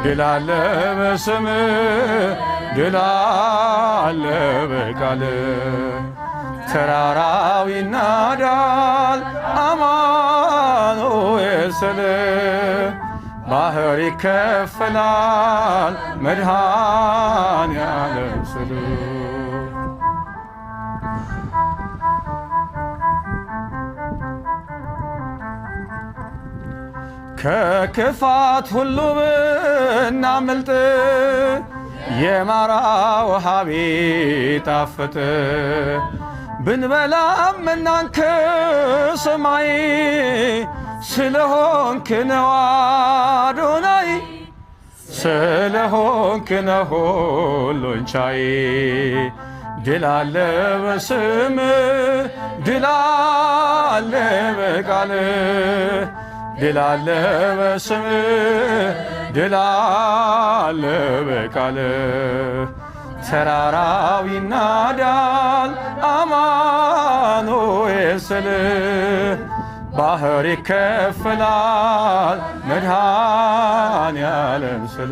ድል አለ በስም፣ ድል አለ በቃል። ተራራው ይናዳል አማኑኤል ስል፣ ባህር ይከፈላል መድኃኔዓለም ስል። ከክፋት ሁሉ ብናመልጥ፣ የማራ ውሃ ቢጣፍጥ፣ ብንበላም እናንክ ሰማይ፣ ስለሆንክ ነው አዶናይ፣ ስለሆንክ ነው ሁሉን ቻይ። ድል አለ በስም፣ ድል አለ በቃል፣ ድል አለ በስም፣ ድል አለ በቃል። ተራራው ይናዳል አማኑኤል ስል፣ ባህር ይከፈላል መድኃኔዓለም ስል።